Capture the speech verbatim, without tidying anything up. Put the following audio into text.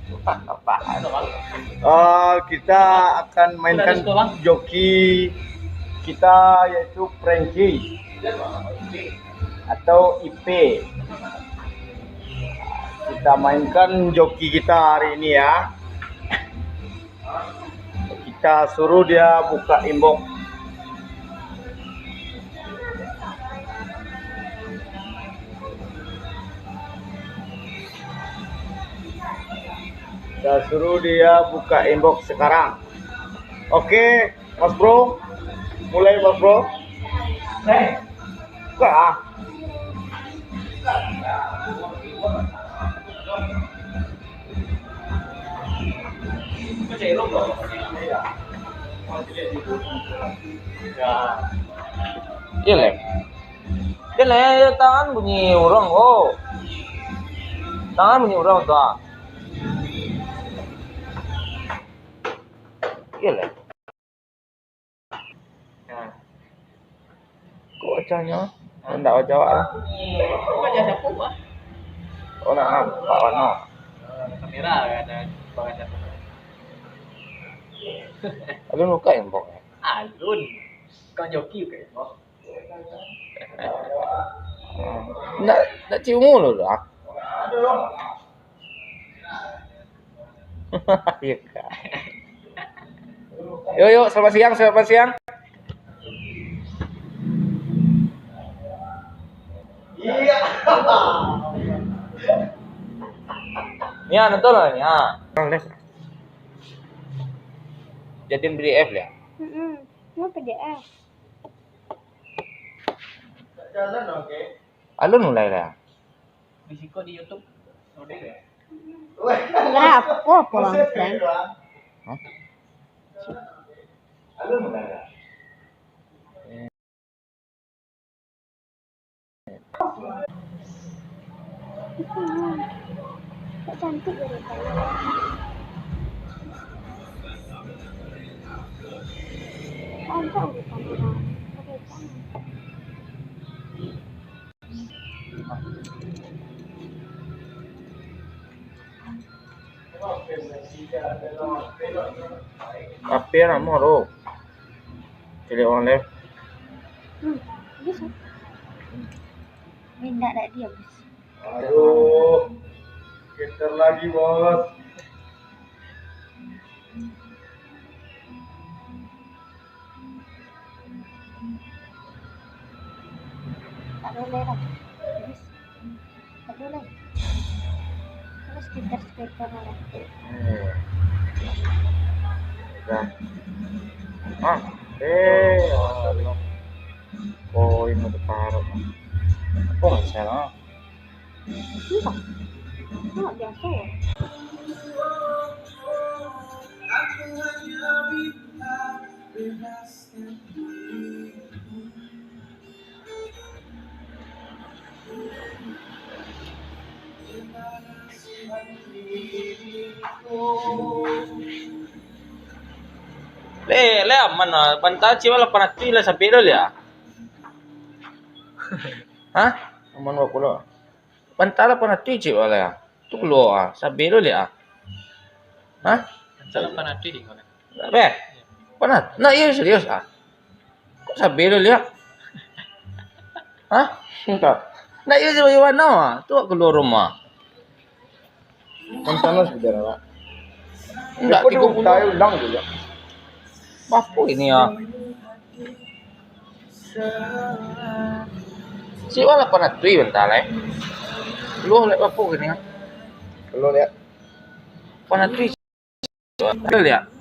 Eh, kita akan mainkan joki kita, yaitu Frankie atau Ipe. Kita mainkan joki kita hari ini, ya. Kita suruh dia buka inbox. Kita suruh dia buka inbox sekarang. Oke, Mas Bro. Mulai, Mas Bro. Buka, ah. Iyo, Lek. Iyo, Lek, tangan bunyi urang ko. Tangan bunyi urang tu, ah. Iyo, Lek. Nah. Kok wajahnya? Hah? Ndak wajah awak lah. Wajah siapa, Pak? Oh, nak nampak warna. Eh, kamera ada barang siapa? Alun buka inbox ya? Alun. Kau joki buka inbox. Nak, nak cium dulu lah. Iya, Kak. Yo, yo, selamat siang, selamat siang. Iya. Ni, ah, nonton lah ni, ah. Jadian B D F ya? Mm-mm. Kenapa D F? Alun mulai lah. Risiko di YouTube. Lah, apa, apa, Bang Frank? Hah? Itu, tak cantik dari kamera. Cantik dari kamera. Pakai tangan. Tapi anak moro. Cari orang lain. Hmm, bisa. Minta tak dia, Bos. Aduh. Getar lagi, Bos. Tak boleh lah. Terus, tak boleh. Terus kita sekitar lah. Hmm. Dah. Ah, eh, Allah. Oh, ini ada parut. Oh, nggak salah. Entah. Sangat biasa ya. Leh, leh aman lah. Banta ciek lah panatui lah sabik tu leh. Hah? Aman bakulo. Banta lah panatui ciek lah. Tu kalua ah. Sabik tu leh ah. Hah? Salah panatui di kau. Beh. Panat-, nak iyo serius ah. Kok sabik tu leh ah? Hah? Entah. Nak iyo serius mano ah? Tu kalua rumah. Kan panas bidara, Pak. Enggak, tigo puluah. Utai ulang juga. Bapo ini ya? Siwa lapan ratus bentar lai. Lu lihat bapo ini ya? Lu lihat. Lapan ratus. Lu lihat.